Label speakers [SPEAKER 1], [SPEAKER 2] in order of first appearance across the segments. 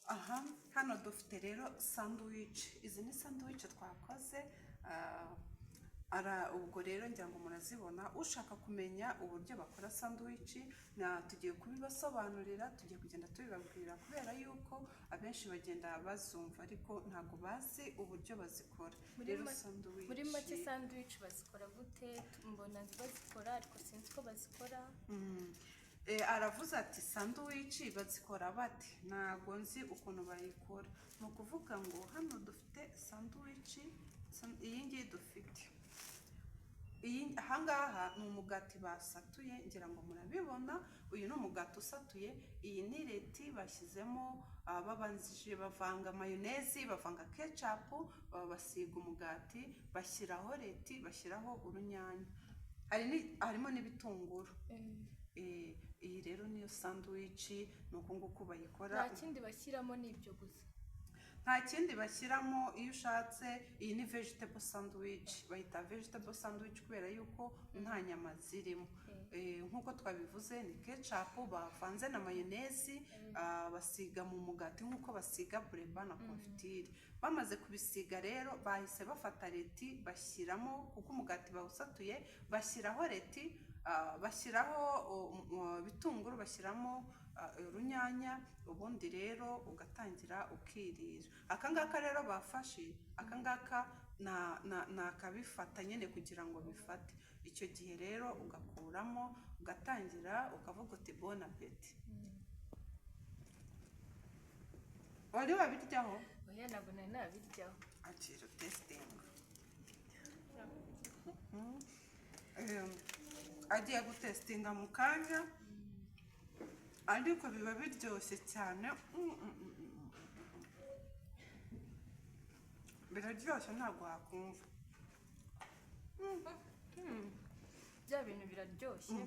[SPEAKER 1] Aha hano dufite rero sandwich. Izi ni sandwich twakoze. Ubwo rero ngira ngo murazibona. Ushaka kumenya uburyo bakora sandwich na tugiye kubibasobanurira, tugiye kugenda tubibabwira, kubera yuko abenshi bagenda bazumva ariko ntabwo bazi uburyo bazikora.
[SPEAKER 2] Muri
[SPEAKER 1] Rero sandwich
[SPEAKER 2] Muri make sandwich bazikora gute? Mbona bazikora ariko sinzi ko bazikora.
[SPEAKER 1] Aravuze ati: "Sandwich bazikora bate? Ntabwo nzi ukuntu bayikora." Ni ukuvuga ngo hano dufite sandwich, iyi ngiyi dufite iyi ahangaha ni umugati basatuye, ngira ngo murabibona. Uyu ni umugati usatuye. Iyi ni laitue bashyizemo, babanjije bavanga mayonnaise, bavanga ketchup, basiga umugati, bashyiraho laitue, bashyiraho urunyanya, harimo n'ibitunguru. Iyi rero niyo sandwich, ni uku nguku bayikora.
[SPEAKER 2] Nta kindi bashyiramo, ni ibyo gusa?
[SPEAKER 1] Nta kindi bashyiramo. Iyo ushatse, iyi ni vegetable sandwich, bayita vegetable sandwich kubera yuko nta nyama zirimo. Nk'uko twabivuze, ni ketchup bavanze na mayonnaise, basiga mu mugati nk'uko basiga bureba na confiture. Bamaze kubisiga rero, bahise bafata laitue bashyiramo, kuko umugati bawusatuye, bashyiraho laitue, bashyiraho ibitunguru, bashyiramo urunyanya, ubundi rero ugatangira ukirira. Aka ngaka rero bafashe, aka ngaka ni akabifata nyine kugira ngo bifate. Icyo gihe rero ugakuramo, ugatangira ukavuga uti: "Bon appétit." Wari wabiryaho?
[SPEAKER 2] Oya, ntabwo nari nabiryaho.
[SPEAKER 1] Akira testing. Agiye gutesitinga mu kanya, ariko biba biryoshye cyane. Biraryoshye, ntabwo wakumva.
[SPEAKER 2] Bya bintu biraryoshye,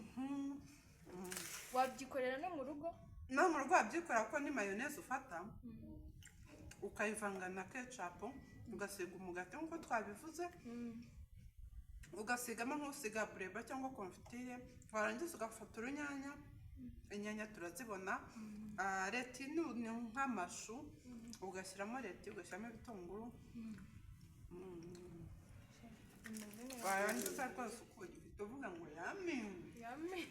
[SPEAKER 2] wabyikorera no mu rugo.
[SPEAKER 1] No mu rugo wabyikorera, kuko ni mayonnaise ufata ukayivanga na ketchup, ugasiga umugati nk'uko twabivuze, ugasigamo nk'usiga bureba cyangwa confiture, warangiza ugafata urunyanya, inyanya turazibona. Laitue ni nk'amashu, ugashyiramo laitue, ugashyiramo ibitunguru.
[SPEAKER 2] Bimeze neza.
[SPEAKER 1] Warangiza rwose uhita uvuga ngo: "Yummy."
[SPEAKER 2] Yummy.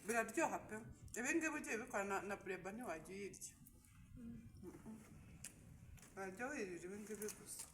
[SPEAKER 1] Biraryoha pe. Ibi ngibi ugiye ubikora na bureba ntiwajya uyirya, wajya wirira ibi ngibi gusa.